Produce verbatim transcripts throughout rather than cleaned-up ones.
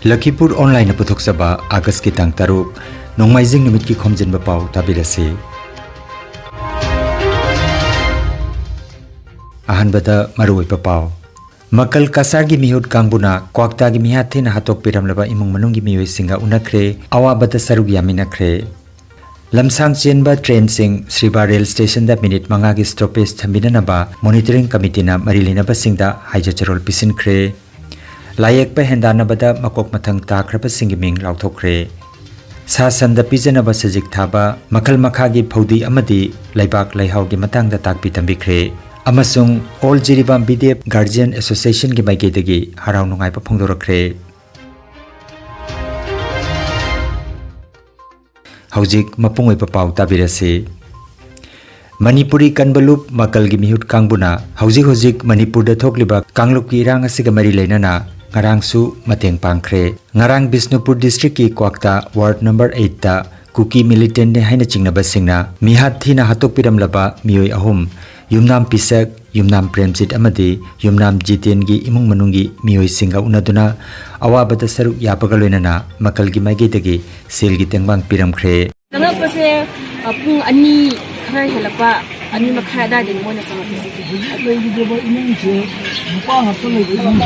ꯂꯈꯤꯄꯨꯔ ꯑꯣꯟꯂꯥꯏꯟꯅ ꯄꯨꯊꯣꯛꯆꯕ ꯑꯥꯒꯁꯀꯤ ꯇꯥꯡ ꯇꯔꯨꯛ, ꯅꯣꯡꯃꯥꯏꯖꯤꯡ ꯅꯨꯃꯤꯠꯀꯤ ꯈꯣꯝꯖꯤꯟꯕ ꯄꯥꯎ ꯇꯥꯕꯤꯔꯁꯤ꯫ ꯑꯍꯥꯟꯕꯗ ꯃꯔꯨꯑꯣꯏꯕ ꯄꯥꯎ꯫ ꯃꯀꯜ ꯀꯁꯥꯔꯒꯤ ꯃꯤꯍꯨꯠ ꯀꯥꯡꯕꯨꯅ ꯀ꯭ꯋꯥꯛꯇꯥꯒꯤ ꯃꯤꯍꯥꯠ ꯊꯤꯅ ꯍꯥꯠꯇꯣꯛꯄꯤꯔꯝꯂꯕ ꯏꯃꯨꯡ ꯃꯅꯨꯡꯒꯤ ꯃꯤꯑꯣꯏꯁꯤꯡꯒ ꯎꯅꯈ꯭ꯔꯦ, ꯑꯋꯥꯕꯗ ꯁꯔꯨꯛ ꯌꯥꯃꯤꯟꯅꯈ꯭ꯔꯦ꯫ ꯂꯝꯁꯥꯡ ꯆꯦꯟꯕ ꯇ꯭ꯔꯦꯟꯁꯤꯡ ꯁ꯭ꯔꯤꯕꯥ ꯔꯦꯜ ꯁ꯭ꯇꯦꯁꯟꯗ ꯃꯤꯅꯤꯠ ꯃꯉꯥꯒꯤ ꯁ꯭ꯇꯣꯄꯦꯖ ꯊꯝꯕꯤꯅꯅꯕ ꯃꯣꯅꯤꯇꯔꯤꯡ ꯀꯃꯤꯇꯤꯅ ꯃꯔꯤ ꯂꯩꯅꯕꯁꯤꯡꯗ ꯍꯥꯏꯖ ꯆꯔꯣꯜ ꯄꯤꯁꯤꯟꯈ꯭ꯔꯦ꯫ ꯂꯥꯏꯌꯦꯛꯄ ꯍꯦꯟꯗꯥꯟꯅꯕꯗ ꯃꯀꯣꯛ ꯃꯊꯪ ꯇꯥꯈ꯭ꯔꯕꯁꯤꯡꯒꯤ ꯃꯤꯡ ꯂꯥꯎꯊꯣꯛꯈ꯭ꯔꯦ꯫ ꯁꯥ ꯁꯟꯗ ꯄꯤꯖꯅꯕ ꯁꯖꯤꯛ ꯊꯥꯕ, ꯃꯈꯜ ꯃꯈꯥꯒꯤ ꯐꯧꯗꯤ ꯑꯃꯗꯤ ꯂꯩꯕꯥꯛ ꯂꯩꯍꯥꯎꯒꯤ ꯃꯇꯥꯡꯗ ꯇꯥꯛꯄꯤ ꯇꯝꯕꯤꯈ꯭ꯔꯦ꯫ ꯑꯃꯁꯨꯡ ꯑꯣꯜ ꯖꯤꯔꯤꯕꯥꯝ ꯕꯤꯗꯦꯞ ꯒꯥꯔꯖꯤꯌꯟ ꯑꯦꯁꯣꯁꯤꯌꯦꯁꯟꯒꯤ ꯃꯥꯏꯀꯩꯗꯒꯤ ꯍꯔꯥꯎ ꯅꯨꯡꯉꯥꯏꯕ ꯐꯣꯡꯗꯣꯔꯛꯈ꯭ꯔꯦ꯫ ꯍꯧꯖꯤꯛ ꯃꯄꯨꯡ ꯑꯣꯏꯕ ꯄꯥꯎ ꯇꯥꯕꯤꯔꯁꯤ꯫ ꯃꯅꯤꯄꯨꯔꯤ ꯀꯟꯕ ꯂꯨꯞ ꯃꯀꯜꯒꯤ ꯃꯤꯍꯨꯠ ꯀꯥꯡꯕꯨꯅ ꯍꯧꯖꯤꯛ ꯍꯧꯖꯤꯛ ꯃꯅꯤꯄꯨꯔꯗ ꯊꯣꯛꯂꯤꯕ ꯀꯥꯡꯂꯨꯞꯀꯤ ꯏꯔꯥꯡ ꯑꯁꯤꯒ ꯃꯔꯤ ꯂꯩꯅꯅ ꯉꯔꯥꯡꯁꯨ ꯃꯇꯦꯡ ꯄꯥꯡꯈ꯭ꯔꯦ꯫ ꯉꯔꯥꯡ ꯕꯤꯁꯅꯨꯄꯨꯔ ꯗꯤꯁꯇ꯭ꯔꯤꯛꯀꯤ ꯀ꯭ꯋꯥꯛꯇꯥ ꯋꯥꯔꯗ ꯅꯝꯕꯔ ꯑꯩꯠꯇ ꯀꯨꯀꯤ ꯃꯤꯂꯤꯇꯦꯟꯠꯅꯤ ꯍꯥꯏꯅ ꯆꯤꯡꯅꯕꯁꯤꯡꯅ ꯃꯤꯍꯥꯠ ꯊꯤꯅ ꯍꯥꯠꯇꯣꯛꯄꯤꯔꯝꯂꯕ ꯃꯤꯑꯣꯏ ꯑꯍꯨꯝ, ꯌꯨꯝꯅꯥꯝ ꯄꯤꯁꯛ, ꯌꯨꯝꯅꯥꯝ ꯄ꯭ꯔꯦꯝꯖꯤꯠ ꯑꯃꯗꯤ ꯌꯨꯝꯅꯥꯝ ꯖꯤꯇꯦꯟꯒꯤ ꯏꯃꯨꯡ ꯃꯅꯨꯡꯒꯤ ꯃꯤꯑꯣꯏꯁꯤꯡꯒ ꯎꯅꯗꯨꯅ ꯑꯋꯥꯕꯗ ꯁꯔꯨꯛ ꯌꯥꯕꯒ ꯂꯣꯏꯅꯅ ꯃꯀꯜꯒꯤ ꯃꯥꯏꯀꯩꯗꯒꯤ ꯁꯦꯜꯒꯤ ꯇꯦꯡꯕꯥꯡ ꯄꯤꯔꯝꯈ꯭ꯔꯦ꯫ ꯆꯪꯉꯛꯄꯁꯦ, ꯑ, ꯄꯨꯡ ꯑꯅꯤ ꯈꯔ ꯍꯦꯜꯂꯛꯄ, ꯑꯅꯤ ꯃꯈꯥꯏ ꯑꯗꯥꯏꯗꯒꯤ ꯃꯣꯏꯅ ꯆꯪꯉꯛꯄꯁꯦ꯫ ꯍꯧꯖꯤꯛ ꯂꯩꯔꯤꯕ ꯏꯃꯨꯡꯁꯦ ꯅꯨꯄꯥ ꯉꯥꯛꯇ ꯂꯩꯕ ꯏꯃꯨꯡ?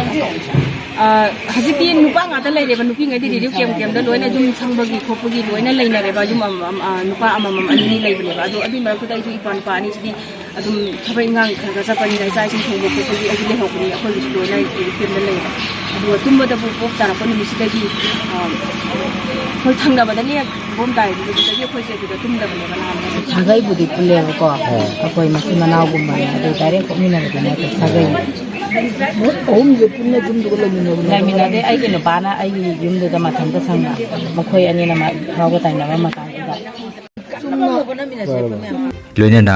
ꯑ, ꯍꯧꯖꯤꯛꯇꯤ ꯅꯨꯄꯥ ꯉꯥꯛꯇ ꯂꯩꯔꯦꯕ, ꯅꯨꯄꯤꯉꯩꯗꯤ ꯔꯤꯂꯤꯐ ꯀꯦꯝꯞ ꯀꯦꯝꯞꯇ ꯂꯣꯏꯅ ꯌꯨꯝ ꯁꯪꯕꯒꯤ ꯈꯣꯠꯄꯒꯤ ꯂꯣꯏꯅ ꯂꯩꯅꯔꯦꯕ, ꯌꯨꯝ ꯑꯃꯃꯝ, ꯑ, ꯅꯨꯄꯥ ꯑꯃꯃꯝ ꯑꯅꯤ ꯂꯩꯕꯅꯦꯕ꯫ ꯑꯗꯣ ꯑꯗꯨꯏ ꯃꯔꯛꯇꯨꯗ ꯑꯩꯁꯨ ꯏꯄ꯭ꯋꯥ ꯅꯨꯄꯥ ꯑꯅꯤꯁꯤꯗꯤ ꯑꯗꯨꯝ ꯊꯕꯛ ꯏꯟꯈꯥꯡ ꯈꯔ ꯈꯔ ꯆꯠꯄꯅꯤꯅ ꯆꯥꯛ ꯏꯁꯤꯡ ꯊꯣꯡꯕ ꯈꯣꯠꯄꯒꯤ ꯑꯩꯁꯨ ꯂꯩꯍꯧꯕꯅꯤ, ꯑꯩꯈꯣꯏꯒꯤꯁꯨ ꯂꯣꯏꯅ ꯀꯦꯝꯞꯇ ꯂꯩꯔꯦ꯫ ꯑꯗꯨꯒ ꯇꯨꯝꯕꯗ ꯄꯣꯛ ꯄꯣꯛ ꯇꯥꯔꯛꯄ ꯅꯨꯃꯤꯠꯁꯤꯗꯒꯤ, ꯑ, ꯑꯩꯈꯣꯏ ꯊꯪꯅꯕꯗꯅꯦ ꯕꯣꯝ ꯇꯥꯔꯤꯗꯨꯗꯒꯤ ꯑꯩꯈꯣꯏꯁꯦ ꯑꯗꯨꯗ ꯇꯨꯝꯗꯕꯅꯦꯕ ꯅꯍꯥꯟ꯫ ꯁꯥꯒꯩꯕꯨꯗꯤ ꯄꯨꯜꯂꯦꯕꯀꯣ, ꯑꯩꯈꯣꯏ ꯃꯆꯤꯟ ꯃꯅꯥꯎꯒꯨꯝꯕꯅꯦ, ꯑꯗꯨ ꯗꯥꯏꯔꯦꯛ ꯄꯣꯛꯃꯤꯟꯅꯕꯗꯤ ꯅꯠꯇꯦ, ꯁꯥꯒꯩ꯫ ꯃꯣꯏ ꯑꯍꯨꯝꯁꯦ ꯄꯨꯟꯅ ꯌꯨꯝꯗꯨꯒ ꯂꯩꯃꯤꯟꯅꯕ ꯅꯠꯇ꯭ꯔꯣ? ꯂꯩꯃꯤꯟꯅꯗꯦ꯫ ꯑꯩꯒꯤ ꯅꯨꯄꯥꯅ ꯑꯩꯒꯤ ꯌꯨꯝꯗꯨꯗ ꯃꯊꯟꯇ ꯁꯪꯕ, ꯃꯈꯣꯏ ꯑꯅꯤꯅ ꯃꯥ ꯐꯥꯎꯕ ꯇꯥꯏꯅꯕ ꯃꯇꯝꯗꯨꯗ꯫ ꯂꯣꯏꯅꯅ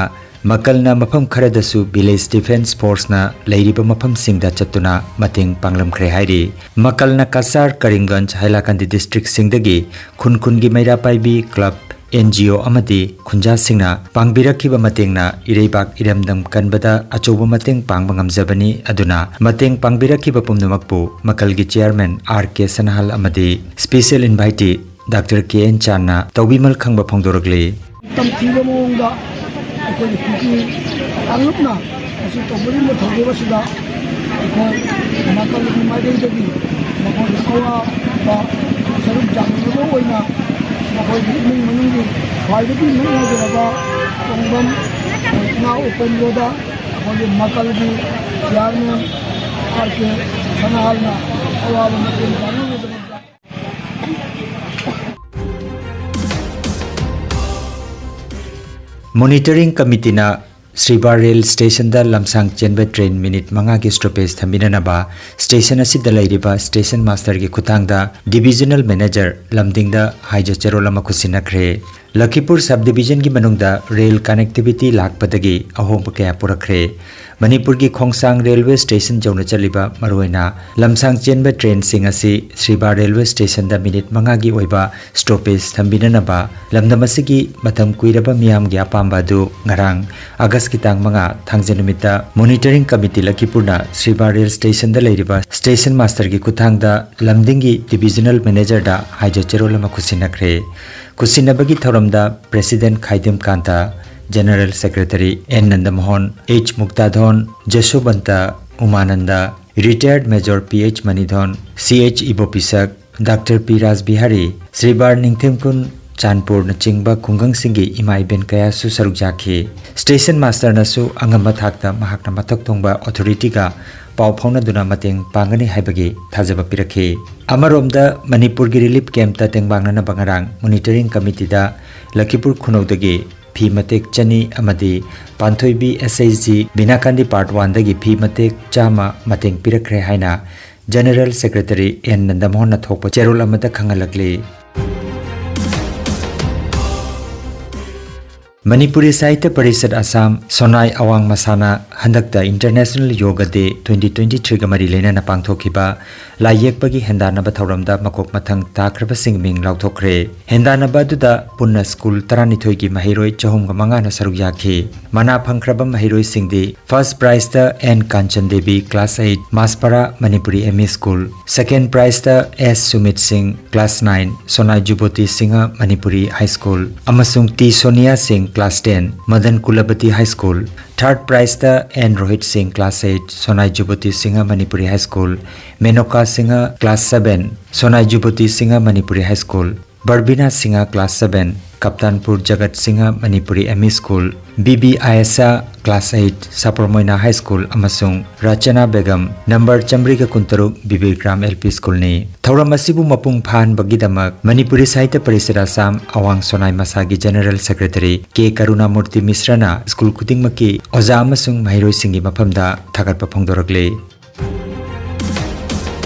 ꯃꯀꯜꯅ ꯃꯐꯝ ꯈꯔꯗꯁꯨ ꯚꯤꯂꯦꯖ ꯗꯤꯐꯦꯟꯁ ꯐꯣꯔꯁꯅ ꯂꯩꯔꯤꯕ ꯃꯐꯝꯁꯤꯡꯗ ꯆꯠꯇꯨꯅ ꯃꯇꯦꯡ ꯄꯥꯡꯂꯝꯈ꯭ꯔꯦ ꯍꯥꯏꯔꯤ꯫ ꯃꯀꯜꯅ ꯀꯁꯥꯔ, ꯀꯔꯤꯝꯒꯟꯖ, ꯍꯥꯏꯂꯥꯀꯟꯗꯤ ꯗꯤꯁꯇ꯭ꯔꯤꯛꯁꯤꯡꯗꯒꯤ ꯈꯨꯟ ꯈꯨꯟꯒꯤ ꯃꯩꯔꯥ ꯄꯥꯏꯕꯤ ꯀ꯭ꯂꯕ, ꯑꯦꯟ ꯖꯤ ꯑꯣ ꯑꯃꯗꯤ ꯈꯨꯟꯖꯥꯁꯤꯡꯅ ꯄꯥꯡꯕꯤꯔꯛꯈꯤꯕ ꯃꯇꯦꯡꯅ ꯏꯔꯩꯕꯥꯛ ꯏꯔꯝꯗꯝ ꯀꯟꯕꯗ ꯑꯆꯧꯕ ꯃꯇꯦꯡ ꯄꯥꯡꯕ ꯉꯝꯖꯕꯅꯤ꯫ ꯑꯗꯨꯅ ꯃꯇꯦꯡ ꯄꯥꯡꯕꯤꯔꯛꯈꯤꯕ ꯄꯨꯝꯅꯃꯛꯄꯨ ꯃꯀꯜꯒꯤ ꯆꯤꯌꯥꯔꯃꯦꯟ ꯑꯥꯔ ꯀꯦ ꯁꯅꯥꯍꯜ ꯑꯃꯗꯤ ꯁ꯭ꯄꯦꯁꯦꯜ ꯏꯟꯚꯥꯏꯇꯤ ꯗꯥꯛꯇꯔ ꯀꯦ ꯑꯦꯟ ꯆꯥꯟꯅ ꯇꯧꯕꯤꯃꯜ ꯈꯪꯕ ꯐꯣꯡꯗꯣꯔꯛꯂꯤ꯫ ꯇꯝꯊꯤꯕ ꯃꯑꯣꯡꯗ ꯑꯩꯈꯣꯏꯒꯤ ꯀꯨꯀꯤ ꯀꯥꯡꯂꯨꯞꯅ ꯃꯁꯤ ꯇꯧꯕꯒꯤ ꯊꯧꯗꯣꯛ ꯑꯁꯤꯗ ꯑꯩꯈꯣꯏ ꯅꯥꯀꯜꯒꯤ ꯃꯥꯏꯀꯩꯗꯒꯤ ꯃꯈꯣꯏꯒꯤ ꯑꯋꯥꯕ ꯁꯔꯨꯛ ꯌꯥꯃꯤꯟꯅꯕ ꯑꯣꯏꯅ ꯃꯈꯣꯏꯒꯤ ꯏꯃꯨꯡ ꯃꯅꯨꯡꯒꯤ ꯈ꯭ꯋꯥꯏꯗꯒꯤ ꯅꯛꯅꯖꯔꯕ ꯇꯣꯡꯕꯝ ꯏꯃꯥ ꯎꯄꯦꯟꯗ꯭ꯔꯣꯗ ꯑꯩꯈꯣꯏꯒꯤ ꯃꯥꯀꯜꯒꯤ ꯆꯤꯌꯥꯔꯃꯦꯟ ꯑꯥꯔ ꯀꯦ ꯁꯅꯥꯍꯜꯅ ꯑꯋꯥꯕ ꯃꯇꯦꯡ ꯄꯥꯡꯅꯕꯒꯤꯗꯃꯛꯇ꯫ ꯃꯣꯅꯤꯇꯔꯤꯡ ꯀꯃꯤꯇꯤꯅ ꯁ꯭ꯔꯤꯕꯥ ꯔꯦꯜ ꯁ꯭ꯇꯦꯁꯟꯗ ꯂꯝꯁꯥꯡ ꯆꯦꯟꯕ ꯇ꯭ꯔꯦꯟ ꯃꯤꯅꯤꯠ ꯃꯉꯥꯒꯤ ꯁ꯭ꯇꯣꯄꯦꯖ ꯊꯝꯕꯤꯅꯅꯕ ꯁ꯭ꯇꯦꯁꯟ ꯑꯁꯤꯗ ꯂꯩꯔꯤꯕ ꯁ꯭ꯇꯦꯁꯟ ꯃꯥꯁꯇꯔꯒꯤ ꯈꯨꯠꯊꯥꯡꯗ ꯗꯤꯕꯤꯖꯅꯦꯜ ꯃꯦꯅꯦꯖꯔ ꯂꯝꯗꯤꯡꯗ ꯍꯥꯏꯖ ꯆꯦꯔꯣꯜ ꯑꯃ ꯈꯨꯠꯁꯤꯟꯅꯈ꯭ꯔꯦ꯫ ꯂꯈꯤꯄꯨꯔ ꯁꯕ ꯗꯤꯕꯤꯖꯟꯒꯤ ꯃꯅꯨꯡꯗ ꯔꯦꯜ ꯀꯅꯦꯛꯇꯤꯚꯤꯇꯤ ꯂꯥꯛꯄꯗꯒꯤ ꯑꯍꯣꯡꯕ ꯀꯌꯥ ꯄꯨꯔꯛꯈ꯭ꯔꯦ꯫ ꯃꯅꯤꯄꯨꯔꯒꯤ ꯈꯣꯡꯁꯥꯡ ꯔꯦꯜꯋꯦ ꯁ꯭ꯇꯦꯁꯟ ꯌꯧꯅ ꯆꯠꯂꯤꯕ ꯃꯔꯨꯑꯣꯏꯅ ꯂꯝꯁꯥꯡ ꯆꯦꯟꯕ ꯇ꯭ꯔꯦꯟꯁꯤꯡ ꯑꯁꯤ ꯁ꯭ꯔꯤꯕꯥ ꯔꯦꯜꯋꯦ ꯁ꯭ꯇꯦꯁꯟꯗ ꯃꯤꯅꯤꯠ ꯃꯉꯥꯒꯤ ꯑꯣꯏꯕ ꯁ꯭ꯇꯣꯄꯦꯖ ꯊꯝꯕꯤꯅꯅꯕ ꯂꯝꯗꯝ ꯑꯁꯤꯒꯤ ꯃꯇꯝ ꯀꯨꯏꯔꯕ ꯃꯤꯌꯥꯝꯒꯤ ꯑꯄꯥꯝꯕ ꯑꯗꯨ ꯉꯔꯥꯡ ꯑꯥꯒꯁꯀꯤ ꯇꯥꯡ ꯃꯉꯥ ꯊꯥꯡꯖ ꯅꯨꯃꯤꯠꯇ ꯃꯣꯅꯤꯇꯔꯤꯡ ꯀꯃꯤꯇꯤ ꯂꯈꯤꯄꯨꯔꯅ ꯁ꯭ꯔꯤꯕꯥ ꯔꯦꯜ ꯁ꯭ꯇꯦꯁꯟꯗ ꯂꯩꯔꯤꯕ ꯁ꯭ꯇꯦꯁꯟ ꯃꯥꯁꯇꯔꯒꯤ ꯈꯨꯠꯊꯥꯡꯗ ꯂꯝꯗꯤꯡꯒꯤ ꯗꯤꯕꯤꯖꯅꯦꯜ ꯃꯦꯅꯦꯖꯔꯗ ꯍꯥꯏꯖ ꯆꯦꯔꯣꯜ ꯑꯃ ꯈꯨꯠꯁꯤꯟꯅꯈ꯭ꯔꯦ꯫ ꯈꯨꯠꯁꯤꯟꯅꯕꯒꯤ ꯊꯧꯔꯝꯗ president Khaidem Kanta, general secretary N Nandamohan, H Muktadhon, Jasobanta Umananda, retired major P H Manidhon, C H ꯏꯕꯣꯄꯤꯁꯛ, doctor ꯄꯤ ꯔꯥꯖꯕꯤꯍꯥꯔꯤ, ꯁ꯭ꯔꯤꯕꯥꯔ ꯅꯤꯡꯊꯦꯝꯀꯨꯟ, ꯆꯥꯟꯄꯨꯔꯅꯆꯤꯡꯕ ꯈꯨꯡꯒꯪꯁꯤꯡꯒꯤ ꯏꯃꯥ ꯏꯕꯦꯟ ꯀꯌꯥꯁꯨ ꯁꯔꯨꯛ ꯌꯥꯈꯤ꯫ ꯁ꯭ꯇꯦꯁꯟ ꯃꯥꯁꯇꯔꯅꯁꯨ ꯑꯉꯝꯕ ꯊꯥꯛꯇ ꯃꯍꯥꯛꯅ ꯃꯊꯛ ꯊꯣꯡꯕ ꯑꯣꯊꯣꯔꯤꯇꯤꯒ ꯄꯥꯎ ꯐꯥꯎꯅꯗꯨꯅ ꯃꯇꯦꯡ ꯄꯥꯡꯒꯅꯤ ꯍꯥꯏꯕꯒꯤ ꯊꯥꯖꯕ ꯄꯤꯔꯛꯈꯤ꯫ ꯑꯃꯔꯣꯝꯗ ꯃꯅꯤꯄꯨꯔꯒꯤ ꯔꯤꯂꯤꯐ ꯀꯦꯝꯞꯇ ꯇꯦꯡꯕꯥꯡꯅꯅꯕ ꯉꯔꯥꯡ ꯃꯣꯅꯤꯇꯔꯤꯡ ꯀꯃꯤꯇꯤꯗ ꯂꯈꯤꯄꯨꯔ ꯈꯨꯅꯧꯗꯒꯤ ꯐꯤ ꯃꯇꯦꯛ ꯆꯅꯤ ꯑꯃꯗꯤ ꯄꯥꯟꯊꯣꯏꯕꯤ ꯑꯦꯁ ꯑꯩꯆ ꯖꯤ ꯕꯤꯅꯥꯀꯥꯟꯗꯤ ꯄꯥꯔꯠ ꯋꯥꯟꯗꯒꯤ ꯐꯤ ꯃꯇꯦꯛ ꯆꯥꯝꯃ ꯃꯇꯦꯡ ꯄꯤꯔꯛꯈ꯭ꯔꯦ ꯍꯥꯏꯅ ꯖꯦꯅꯔꯦꯜ ꯁꯦꯀ꯭ꯔꯦꯇꯔꯤ ꯑꯦꯟ ꯅꯟꯗꯃꯣꯍꯟꯅ ꯊꯣꯛꯄ ꯆꯦꯔꯣꯜ ꯑꯃꯗ ꯈꯪꯍꯜꯂꯛꯂꯤ꯫ ꯃꯅꯤꯄꯨꯔꯤ ꯁꯥꯍꯤꯇ꯭ꯌ ꯄꯔꯤꯁꯠ ꯑꯁꯥꯝ, ꯁꯣꯅꯥꯏ ꯑꯋꯥꯡ ꯃꯁꯥꯅ ꯍꯟꯗꯛꯇ International Yoga Day twenty twenty-three ꯒ ꯃꯔꯤ ꯂꯩꯅꯅ ꯄꯥꯡꯊꯣꯛꯈꯤꯕ ꯂꯥꯏ ꯌꯦꯛꯄꯒꯤ ꯍꯦꯟꯗꯥꯟꯅꯕ ꯊꯧꯔꯝꯗ ꯃꯀꯣꯛ ꯃꯊꯪ ꯇꯥꯈ꯭ꯔꯕꯁꯤꯡ ꯃꯤꯡ ꯂꯥꯎꯊꯣꯛꯈ꯭ꯔꯦ꯫ ꯍꯦꯟꯗꯥꯟꯅꯕ ꯑꯗꯨꯗ ꯄꯨꯟꯅ ꯁ꯭ꯀꯨꯜ ꯇꯔꯥꯅꯤꯊꯣꯏꯒꯤ ꯃꯍꯩꯔꯣꯏ ꯆꯍꯨꯝꯒ ꯃꯉꯥꯅ ꯁꯔꯨꯛ ꯌꯥꯈꯤ꯫ ꯃꯅꯥ ꯐꯪꯈ꯭ꯔꯕ ꯃꯍꯩꯔꯣꯏꯁꯤꯡꯗꯤ first prize ꯇ N ꯀꯥꯟꯆꯟ Devi, class eight, ꯃꯥꯁꯄꯥꯔꯥ Manipuri M E school, second prize ꯇ S ꯁꯨꯃꯤꯠ ꯁꯤꯡ, class nine, ꯁꯣꯅꯥꯏ Jubati Singha Manipuri High School, ꯑꯃꯁꯨꯡ T ꯁꯣꯅꯤꯌꯥ ꯁꯤꯡ, class ten, ꯃꯗꯟ ꯀꯨꯂꯄꯇꯤ High School, third prize ꯇ N Rohit Singh, class eight, Sonai Jubati Singha Manipuri High School, Menoka Singha, class seven, Sonai Jubati Singha Manipuri High School, Barbina Singha, class seven, Kaptanpur Jagat Singha Manipuri M E school, Bibi Ayesha, class eight, Sapramoina High School, ꯑꯃꯁꯨꯡ ꯔꯆꯅꯥ Begum, number ꯆꯥꯃꯔꯤꯒ ꯀꯨꯟꯇꯔꯨꯛ, ꯕꯤꯕꯦꯛꯔꯥꯝ L P school ꯅꯤ꯫ ꯊꯧꯔꯝ ꯑꯁꯤꯕꯨ ꯃꯄꯨꯡ ꯐꯥꯍꯟꯕꯒꯤꯗꯃꯛ ꯃꯅꯤꯄꯨꯔꯤ ꯁꯥꯍꯤꯇ꯭ꯌ ꯄꯔꯤꯁꯗ ꯑꯁꯥꯝ ꯑꯋꯥꯡ ꯁꯣꯅꯥꯏ ꯃꯁꯥꯒꯤ General Secretary ꯀꯦ ꯀꯔꯨꯅꯥꯃꯨꯔꯇꯤ ꯃꯤꯁ꯭ꯔꯅ school ꯈꯨꯗꯤꯡꯃꯛꯀꯤ ꯑꯣꯖꯥ ꯑꯃꯁꯨꯡ ꯃꯍꯩꯔꯣꯏꯁꯤꯡꯒꯤ ꯃꯐꯝꯗ ꯊꯥꯒꯠꯄ ꯐꯣꯡꯗꯣꯔꯛꯂꯤ꯫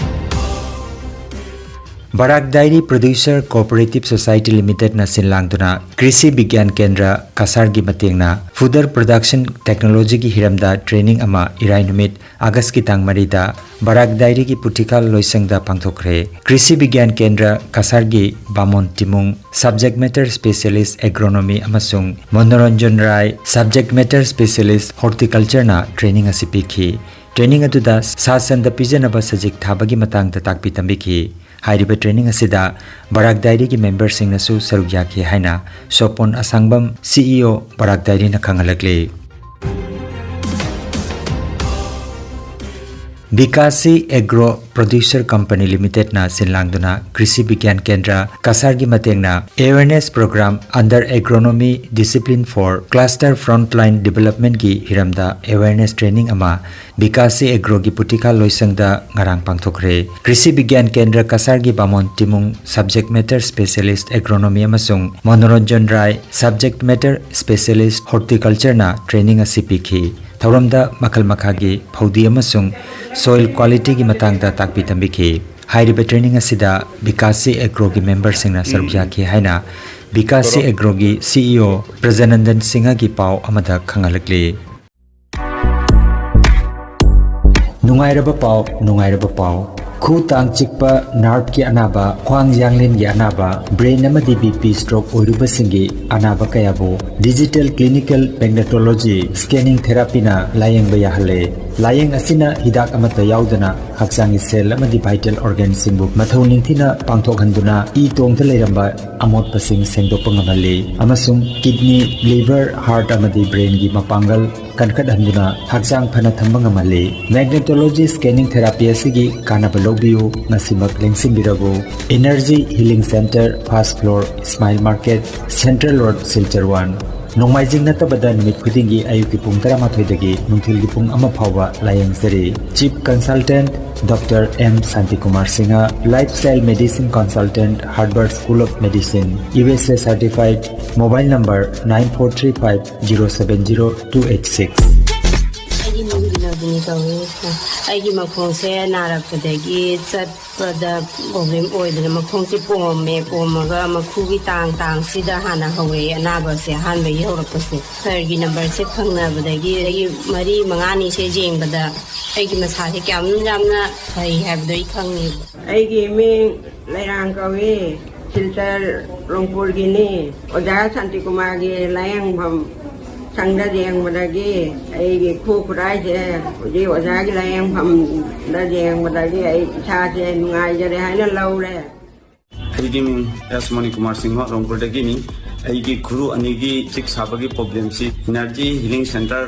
ꯕꯔꯥꯛ Dairy Producer Cooperative Society Limited ꯅ ꯁꯤꯟ ꯂꯥꯡꯗꯨꯅ ꯀ꯭ꯔꯤꯁꯤ ꯕꯤꯒ꯭ꯌꯥꯟ ꯀꯦꯟꯗ꯭ꯔ ꯀꯁꯥꯔꯒꯤ ꯃꯇꯦꯡꯅ fodder production technology ꯒꯤ ꯍꯤꯔꯝꯗ training ꯑꯃ ꯏꯔꯥꯏ ꯅꯨꯃꯤꯠ August ꯀꯤ ꯇꯥꯡ ꯃꯔꯤꯗ ꯕꯔꯥꯛ Dairy ꯒꯤ ꯄꯨꯇꯤꯀꯥꯜ ꯂꯣꯏꯁꯪꯗ ꯄꯥꯡꯊꯣꯛꯈ꯭ꯔꯦ꯫ ꯀ꯭ꯔꯤꯁꯤ ꯕꯤꯒ꯭ꯌꯥꯟ ꯀꯦꯟꯗ꯭ꯔ ꯀꯁꯥꯔꯒꯤ ꯕꯥꯃꯣꯟ ꯇꯤꯃꯨꯡ, subject matter specialist agronomy, ꯑꯃꯁꯨꯡ ꯃꯣꯅꯣꯔꯟꯖꯟ ꯔꯥꯏ, subject matter specialist horticulture ꯅ training ꯑꯁꯤ ꯄꯤꯈꯤ꯫ Training ꯑꯗꯨꯗ ꯁꯥ ꯁꯟꯗ ꯄꯤꯖꯅꯕ ꯁꯖꯤꯛ ꯊꯥꯕꯒꯤ ꯃꯇꯥꯡꯗ ꯇꯥꯛꯄꯤ ꯇꯝꯕꯤꯈꯤ꯫ ꯍꯥꯏꯔꯤꯕ training ꯑꯁꯤꯗ ꯕꯔꯥꯛ Dairy ꯒꯤ member ꯁꯤꯡꯅꯁꯨ ꯁꯔꯨꯛ ꯌꯥꯈꯤ ꯍꯥꯏꯅ ꯁꯣꯄꯣꯟ ꯑꯁꯥꯡꯕꯝ, C E O, ꯕꯔꯥꯛ Dairy ꯅ ꯈꯪꯍꯜꯂꯛꯂꯤ꯫ ꯕꯤꯀꯥꯁꯤ Agro Producer Company Limited ꯅ ꯁꯤꯟ ꯂꯥꯡꯗꯨꯅ ꯀ꯭ꯔꯤꯁꯤ ꯕꯤꯒ꯭ꯌꯥꯟ ꯀꯦꯟꯗ꯭ꯔ ꯀꯁꯥꯔꯒꯤ ꯃꯇꯦꯡꯅ awareness program under agronomy discipline for cluster frontline development ꯀꯤ ꯍꯤꯔꯝꯗ awareness training ꯑꯃ ꯕꯤꯀꯥꯁꯤ Agro ꯒꯤ ꯄꯨꯇꯤꯀꯥꯜ ꯂꯣꯏꯁꯪꯗ ꯉꯔꯥꯡ ꯄꯥꯡꯊꯣꯛꯈ꯭ꯔꯦ꯫ ꯀ꯭ꯔꯤꯁꯤ ꯕꯤꯒ꯭ꯌꯥꯟ ꯀꯦꯟꯗ꯭ꯔ ꯀꯁꯥꯔꯒꯤ ꯕꯥꯃꯣꯟ ꯇꯤꯃꯨꯡ, subject matter specialist agronomy, ꯑꯃꯁꯨꯡ ꯃꯣꯅꯣꯔꯟꯖꯟ ꯔꯥꯏ, subject matter specialist horticulture ꯅ training ꯑꯁꯤ ꯄꯤꯈꯤ꯫ ꯊꯧꯔꯝꯗ ꯃꯈꯜ ꯃꯈꯥꯒꯤ ꯐꯧꯗꯤ ꯑꯃꯁꯨꯡ soil quality ꯒꯤ ꯃꯇꯥꯡꯗ ꯇꯥꯛꯄꯤ ꯇꯝꯕꯤꯈꯤ꯫ ꯍꯥꯏꯔꯤꯕ training ꯑꯁꯤꯗ ꯕꯤꯀꯥꯁꯤ Agro ꯒꯤ member ꯁꯤꯡꯅ ꯁꯔꯨꯛ ꯌꯥꯈꯤ ꯍꯥꯏꯅ ꯕꯤꯀꯥꯁꯤ Agro ꯒꯤ C E O ꯄ꯭ꯔꯖꯥꯅꯟꯗꯟ ꯁꯤꯡꯍꯒꯤ ꯄꯥꯎ ꯑꯃꯗ ꯈꯪꯍꯜꯂꯛꯂꯤ꯫ ꯅꯨꯡꯉꯥꯏꯔꯕ ꯄꯥꯎ, ꯅꯨꯡꯉꯥꯏꯔꯕ ꯄꯥꯎ꯫ ꯈꯨ ꯇꯥꯡ ꯆꯤꯛꯄ, ꯅꯥꯔꯚꯀꯤ ꯑꯅꯥꯕ, ꯈ꯭ꯋꯥꯡ ꯌꯥꯡꯂꯦꯟꯒꯤ ꯑꯅꯥꯕ, ꯕ꯭ꯔꯦꯟ ꯑꯃꯗꯤ ꯕꯤ ꯄꯤ ꯁ꯭ꯇ꯭ꯔꯣꯛ ꯑꯣꯏꯔꯨꯕꯁꯤꯡꯒꯤ ꯑꯅꯥꯕ ꯀꯌꯥꯕꯨ ꯗꯤꯖꯤꯇꯦꯜ ꯀ꯭ꯂꯤꯅꯤꯀꯦꯜ ꯃꯦꯒꯅꯦꯇꯣꯂꯣꯖꯤ ꯁ꯭ꯀꯦꯅꯤꯡ ꯊꯦꯔꯥꯄꯤꯅ ꯂꯥꯌꯦꯡꯕ ꯌꯥꯍꯜꯂꯦ꯫ ꯂꯥꯌꯦꯡ ꯑꯁꯤꯅ ꯍꯤꯗꯥꯛ ꯑꯃꯠꯇ ꯌꯥꯎꯗꯅ ꯍꯛꯆꯥꯡꯒꯤ ꯁꯦꯜ ꯑꯃꯗꯤ ꯚꯥꯏꯇꯦꯜ ꯑꯣꯔꯒꯥꯟꯁꯤꯡꯕꯨ ꯃꯊꯧ ꯅꯤꯡꯊꯤꯅ ꯄꯥꯡꯊꯣꯛꯍꯟꯗꯨꯅ ꯏ ꯇꯣꯡꯗ ꯂꯩꯔꯝꯕ ꯑꯃꯣꯠꯄꯁꯤꯡ ꯁꯦꯡꯗꯣꯛꯄ ꯉꯝꯍꯜꯂꯤ ꯑꯃꯁꯨꯡ ꯀꯤꯗꯅꯤ, ꯂꯤꯚꯔ, ꯍꯥꯔꯠ ꯑꯃꯗꯤ ꯕ꯭ꯔꯦꯟꯒꯤ ꯃꯄꯥꯡꯒꯜ ꯀꯟꯈꯠꯍꯟꯗꯨꯅ ꯍꯛꯆꯥꯡ ꯐꯅ ꯊꯝꯕ ꯉꯝꯍꯜꯂꯤ꯫ ꯃꯦꯒꯅꯦꯇꯣꯂꯣꯖꯤ ꯁ꯭ꯀꯦꯅꯤꯡ ꯊꯦꯔꯥꯄꯤ ꯑꯁꯤꯒꯤ ꯀꯥꯟꯅꯕ ꯂꯧꯕꯤꯌꯨ, ꯉꯁꯤꯃꯛ ꯂꯦꯡꯁꯤꯟꯕꯤꯔꯕꯨ꯫ Energy healing centre, first floor, smile market, central road, Silchar one. ꯅꯣꯡꯃꯥꯏꯖꯤꯡ ꯅꯠꯇꯕꯗ ꯅꯨꯃꯤꯠ ꯈꯨꯗꯤꯡꯒꯤ ꯑꯌꯨꯛꯀꯤ ꯄꯨꯡ ꯇꯔꯥꯃꯥꯊꯣꯏꯗꯒꯤ ꯅꯨꯡꯊꯤꯜꯒꯤ ꯄꯨꯡ ꯑꯃ ꯐꯥꯎꯕ ꯂꯥꯌꯦꯡꯖꯔꯤ꯫ Chief consultant doctor M Shantikumar Singha, lifestyle medicine consultant, Harvard school of medicine, U S A certified, mobile number nine four three five zero seven zero two eight six. ꯑꯩꯒꯤ ꯃꯤꯡ ꯕꯤꯅꯣꯗꯤꯅꯤ ꯀꯧꯏ꯫ ꯑꯩꯒꯤ ꯃꯈꯣꯡꯁꯦ ꯅꯥꯔꯛꯄꯗꯒꯤ ꯆꯠꯄꯗ ꯄ꯭ꯔꯣꯕ꯭ꯂꯦꯝ ꯑꯣꯏꯗꯅ ꯃꯈꯣꯡꯁꯦ ꯄꯣꯝꯃꯦ꯫ ꯄꯣꯝꯃꯒ ꯃꯈꯨꯒꯤ ꯇꯥꯡ ꯇꯥꯡꯁꯤꯗ ꯍꯥꯟꯅ ꯍꯧꯔꯛꯑꯦ ꯑꯅꯥꯕꯁꯦ, ꯑꯍꯥꯟꯕꯒꯤ ꯍꯧꯔꯛꯄꯁꯦ꯫ ꯁꯔꯒꯤ ꯅꯝꯕꯔꯁꯦ ꯐꯪꯅꯕꯗꯒꯤ ꯑꯩꯒꯤ ꯃꯔꯤ ꯃꯉꯥꯅꯤꯁꯦ ꯌꯦꯡꯕꯗ ꯑꯩꯒꯤ ꯃꯁꯥꯁꯦ ꯀꯌꯥꯝ ꯌꯥꯝꯅ ꯐꯩ ꯍꯥꯏꯕꯗꯣ ꯑꯩ ꯈꯪꯉꯦꯕ꯫ ꯑꯩꯒꯤ ꯃꯤꯡ ꯂꯩꯔꯥꯡ ꯀꯧꯏ, ꯁꯤꯜꯆꯔ ꯔꯣꯡꯄꯨꯔꯒꯤꯅꯤ꯫ ꯑꯣꯖꯥ ꯁꯥꯟꯇꯤꯀꯨꯃꯥꯔꯒꯤ ꯂꯥꯌꯦꯡꯐꯝ ꯁꯪꯗ ꯌꯦꯡꯕꯗꯒꯤ ꯑꯩꯒꯤ ꯈꯨ ꯈꯨꯔꯥꯏꯁꯦ ꯍꯧꯖꯤꯛ ꯑꯣꯖꯥꯒꯤ ꯂꯥꯌꯦꯡꯐꯝꯗ ꯌꯦꯡꯕꯗꯒꯤ ꯑꯩ ꯏꯁꯥꯁꯦ ꯅꯨꯡꯉꯥꯏꯖꯔꯦ ꯍꯥꯏꯅ ꯂꯧꯔꯦ꯫ ꯑꯩꯒꯤ ꯃꯤꯡ ꯑꯦꯁ ꯃꯅꯤꯀꯨꯃꯥꯔ ꯁꯤꯡꯍ, ꯔꯣꯡꯄꯨꯔꯗꯒꯤꯅꯤ꯫ ꯑꯩꯒꯤ ꯈꯨꯔꯨ ꯑꯅꯤꯒꯤ ꯆꯤꯛ ꯁꯥꯕꯒꯤ ꯄ꯭ꯔꯣꯕ꯭ꯂꯦꯝꯁꯤ ꯏꯅꯔꯖꯤ ꯍꯤꯂꯤꯡ ꯁꯦꯟꯇꯔ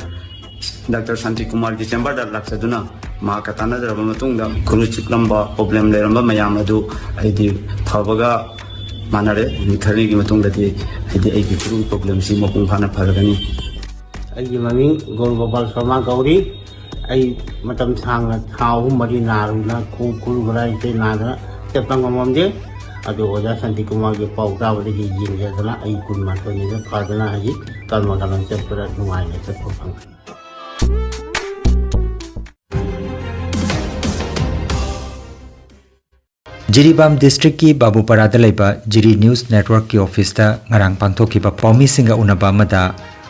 ꯗꯥꯛꯇꯔ ꯁꯥꯟꯇꯤꯀꯨꯃꯥꯔꯒꯤ ꯆꯦꯝꯕꯔꯗ ꯂꯥꯛꯆꯗꯨꯅ ꯃꯍꯥꯛꯀ ꯇꯥꯟꯅꯖꯔꯕ ꯃꯇꯨꯡꯗ ꯈꯨꯔꯨ ꯆꯤꯛꯂꯝꯕ ꯄ꯭ꯔꯣꯕ꯭ꯂꯦꯝ ꯂꯩꯔꯝꯕ ꯃꯌꯥꯝ ꯑꯗꯨ ꯑꯩꯗꯤ ꯐꯕꯒ ꯃꯥꯟꯅꯔꯦ꯫ ꯅꯨꯃꯤꯠ ꯈꯔꯅꯤꯒꯤ ꯃꯇꯨꯡꯗꯗꯤ ꯑꯩꯗꯤ ꯑꯩꯒꯤ ꯈꯨꯔꯨ ꯄ꯭ꯔꯣꯕ꯭ꯂꯦꯝꯁꯤ ꯃꯄꯨꯡ ꯐꯥꯅ ꯐꯔꯒꯅꯤ꯫ ꯑꯩꯒꯤ ꯃꯃꯤꯡ ꯒꯣꯜ ꯒꯣꯄꯥꯜ ꯁꯔꯃꯥ ꯀꯧꯔꯤ꯫ ꯑꯩ ꯃꯇꯝ ꯁꯥꯡꯅ ꯊꯥ ꯑꯍꯨꯝ ꯃꯔꯤ ꯅꯥꯔꯨꯅ ꯈꯨ ꯈꯨꯔꯨ ꯈꯨꯔꯥꯏꯁꯦ ꯅꯥꯗꯅ ꯆꯠꯄ ꯉꯝꯃꯝꯗꯦ꯫ ꯑꯗꯨ ꯑꯣꯖꯥ ꯁꯥꯟꯇꯤꯀꯨꯃꯥꯔꯒꯤ ꯄꯥꯎ ꯇꯥꯕꯗꯒꯤ ꯌꯦꯡꯖꯗꯅ ꯑꯩ ꯀꯨꯟ ꯃꯥꯊꯣꯏꯅꯤꯗ ꯐꯗꯅ ꯍꯧꯖꯤꯛ ꯀꯔꯃ ꯀꯔꯝ ꯆꯠꯄꯗ ꯅꯨꯡꯉꯥꯏꯅ ꯆꯠꯄ ꯐꯪꯉꯦ꯫ ꯖꯤꯔꯤꯕꯥꯝ ꯗꯤꯁꯇ꯭ꯔꯤꯛꯀꯤ ꯕꯥꯕꯨꯄꯥꯔꯥꯗ ꯂꯩꯕ ꯖꯤꯔꯤ ꯅ꯭ꯌꯨꯁ ꯅꯦꯠꯋꯔꯛꯀꯤ ꯑꯣꯐꯤꯁꯇ ꯉꯔꯥꯡ ꯄꯥꯡꯊꯣꯛꯈꯤꯕ ꯄꯥꯎꯃꯤꯁꯤꯡꯒ ꯎꯅꯕ ꯑꯃꯗ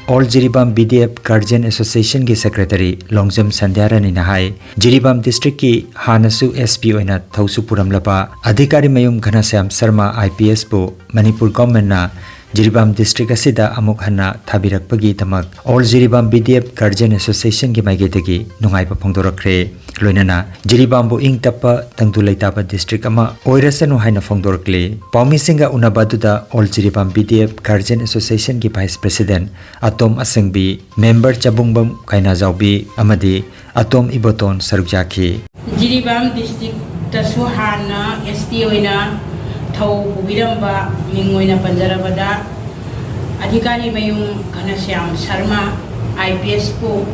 All Jiribam B D F Guardian Association ꯒꯤ Secretary ꯂꯣꯡꯖꯝ ꯁꯟꯙ꯭ꯌꯥꯔꯥꯅꯤꯅ ꯍꯥꯏ, ꯖꯤꯔꯤꯕꯥꯝ district ꯀꯤ ꯍꯥꯟꯅꯁꯨ S P ꯑꯣꯏꯅ ꯊꯧꯁꯨ ꯄꯨꯔꯝꯂꯕ ꯑꯙꯤꯀꯥꯔꯤ ꯃꯌꯨꯝ ꯘꯅꯁ꯭ꯌꯥꯝ ꯁꯔꯃ I P S ꯄꯨ ꯃꯅꯤꯄꯨꯔ government ꯅ ꯖꯤꯔꯤꯕꯥꯝ district ꯑꯁꯤꯗ ꯑꯃꯨꯛ ꯍꯟꯅ ꯊꯥꯕꯤꯔꯛꯄꯒꯤꯗꯃꯛ All Jiribam B D F Guardian Association ꯒꯤ ꯃꯥꯏꯀꯩꯗꯒꯤ ꯅꯨꯡꯉꯥꯏꯕ ꯐꯣꯡꯗꯣꯔꯛꯈ꯭ꯔꯦ꯫ ꯂꯣꯏꯅꯅ ꯖꯤꯔꯤꯕꯥꯝꯕꯨ ꯏꯪ ꯇꯞꯄ ꯇꯪꯗꯨ ꯂꯩꯇꯥꯕ district ꯑꯃ ꯑꯣꯏꯔꯁꯅꯨ ꯍꯥꯏꯅ ꯐꯣꯡꯗꯣꯔꯛꯂꯤ꯫ ꯄꯥꯎꯃꯤꯁꯤꯡꯒ ꯎꯅꯕ ꯑꯗꯨꯗ All Jiribam B D F Guardian Association ꯒꯤ Vice President ꯑꯇꯣꯝ ꯑꯁꯪꯕꯤ, member ꯆꯕꯨꯡꯕꯝ ꯀꯩꯅꯥꯖꯥꯎꯕꯤ ꯑꯃꯗꯤ ꯑꯇꯣꯝ ꯏꯕꯣꯇꯣꯟ ꯁꯔꯨꯛ ꯌꯥꯈꯤ꯫ ꯖꯤꯔꯤꯕꯥꯝ district ꯇꯁꯨ ꯍꯥꯟꯅ S P ꯑꯣꯏꯅ ꯊꯧ ꯄꯨꯕꯤꯔꯝꯕ ꯃꯤꯡ ꯑꯣꯏꯅ ꯄꯟꯖꯔꯕꯗ, ꯑꯙꯤꯀꯥꯔꯤ ꯃꯌꯨꯝ ꯘꯅꯁ꯭ꯌꯥꯝ ꯁꯔꯃ I P S ꯄꯨ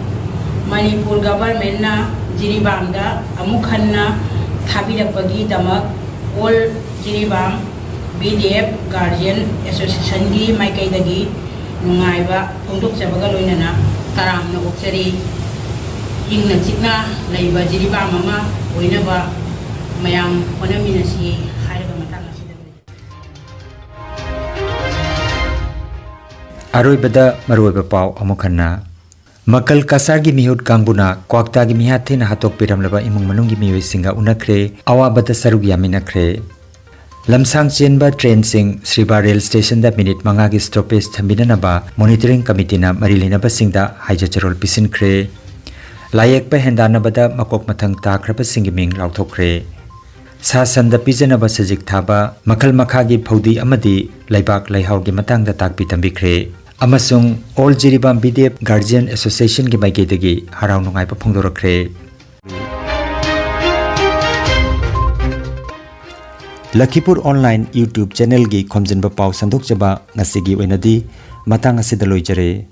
ꯃꯅꯤꯄꯨꯔ government ꯅ ꯖꯤꯔꯤꯕꯥꯝꯗ ꯑꯃꯨꯛ ꯍꯟꯅ ꯊꯥꯕꯤꯔꯛꯄꯒꯤꯗꯃꯛ All Jiribam B D F Guardian Association ꯒꯤ ꯃꯥꯏꯀꯩꯗꯒꯤ ꯅꯨꯡꯉꯥꯏꯕ ꯐꯣꯡꯗꯣꯛꯆꯕꯒ ꯂꯣꯏꯅꯅ ꯇꯔꯥꯝꯅ ꯑꯣꯛꯆꯔꯤ꯫ ꯏꯪꯅ ꯆꯤꯛꯅ ꯂꯩꯕ ꯖꯤꯔꯤꯕꯥꯝ ꯑꯃ ꯑꯣꯏꯅꯕ ꯃꯌꯥꯝ ꯍꯣꯠꯅꯃꯤꯟꯅꯁꯤ ꯍꯥꯏꯔꯒ ꯃꯇꯥꯡ ꯑꯁꯤꯗ ꯂꯣꯏꯖꯔꯦ꯫ ꯑꯔꯣꯏꯕꯗ ꯃꯔꯨꯑꯣꯏꯕ ꯄꯥꯎ ꯑꯃꯨꯛ ꯍꯟꯅ꯫ ꯃꯀꯜ ꯀꯁꯥꯔꯒꯤ ꯃꯤꯍꯨꯠ ꯀꯥꯡꯕꯨꯅ ꯀ꯭ꯋꯥꯛꯇꯥꯒꯤ ꯃꯤꯍꯥꯠ ꯊꯤꯅ ꯍꯥꯠꯇꯣꯛꯄꯤꯔꯝꯂꯕ ꯏꯃꯨꯡ ꯃꯅꯨꯡꯒꯤ ꯃꯤꯑꯣꯏꯁꯤꯡꯒ ꯎꯅꯈ꯭ꯔꯦ, ꯑꯋꯥꯕꯗ ꯁꯔꯨꯛ ꯌꯥꯃꯤꯟꯅꯈ꯭ꯔꯦ꯫ ꯂꯝꯁꯥꯡ ꯆꯦꯟꯕ train ꯁꯤꯡ ꯁ꯭ꯔꯤꯕꯥ rail station ꯗ minute ꯃꯉꯥꯒꯤ stoppage ꯊꯝꯕꯤꯅꯅꯕ monitoring committee ꯅ ꯃꯔꯤ ꯂꯩꯅꯕꯁꯤꯡꯗ ꯍꯥꯏꯖ ꯆꯔꯣꯜ ꯄꯤꯁꯤꯟꯈ꯭ꯔꯦ꯫ ꯂꯥꯏꯌꯦꯛꯄ ꯍꯦꯟꯗꯥꯟꯅꯕꯗ ꯃꯀꯣꯛ ꯃꯊꯪ ꯇꯥꯈ꯭ꯔꯕꯁꯤꯡꯒꯤ ꯃꯤꯡ ꯂꯥꯎꯊꯣꯛꯈ꯭ꯔꯦ꯫ ꯁꯥ ꯁꯟꯗ ꯄꯤꯖꯅꯕ ꯁꯖꯤꯛ ꯊꯥꯕ, ꯃꯈꯜ ꯃꯈꯥꯒꯤ ꯐꯧꯗꯤ ꯑꯃꯗꯤ ꯂꯩꯕꯥꯛ ꯂꯩꯍꯥꯎꯒꯤ ꯃꯇꯥꯡꯗ ꯇꯥꯛꯄꯤ ꯇꯝꯕꯤꯈ꯭ꯔꯦ꯫ ꯑꯃꯁꯨꯡ All Jiribam B D F Guardian Association ꯒꯤ ꯃꯥꯏꯀꯩꯗꯒꯤ ꯍꯔꯥꯎ ꯅꯨꯡꯉꯥꯏꯕ ꯐꯣꯡꯗꯣꯔꯛꯈ꯭ꯔꯦ꯫ ꯂꯈꯤꯄꯨꯔ online YouTube channel ꯒꯤ ꯈꯣꯝꯖꯤꯟꯕ ꯄꯥꯎ ꯁꯟꯗꯣꯛꯆꯕ ꯉꯁꯤꯒꯤ ꯑꯣꯏꯅꯗꯤ ꯃꯇꯥꯡ ꯑꯁꯤꯗ ꯂꯣꯏꯖꯔꯦ꯫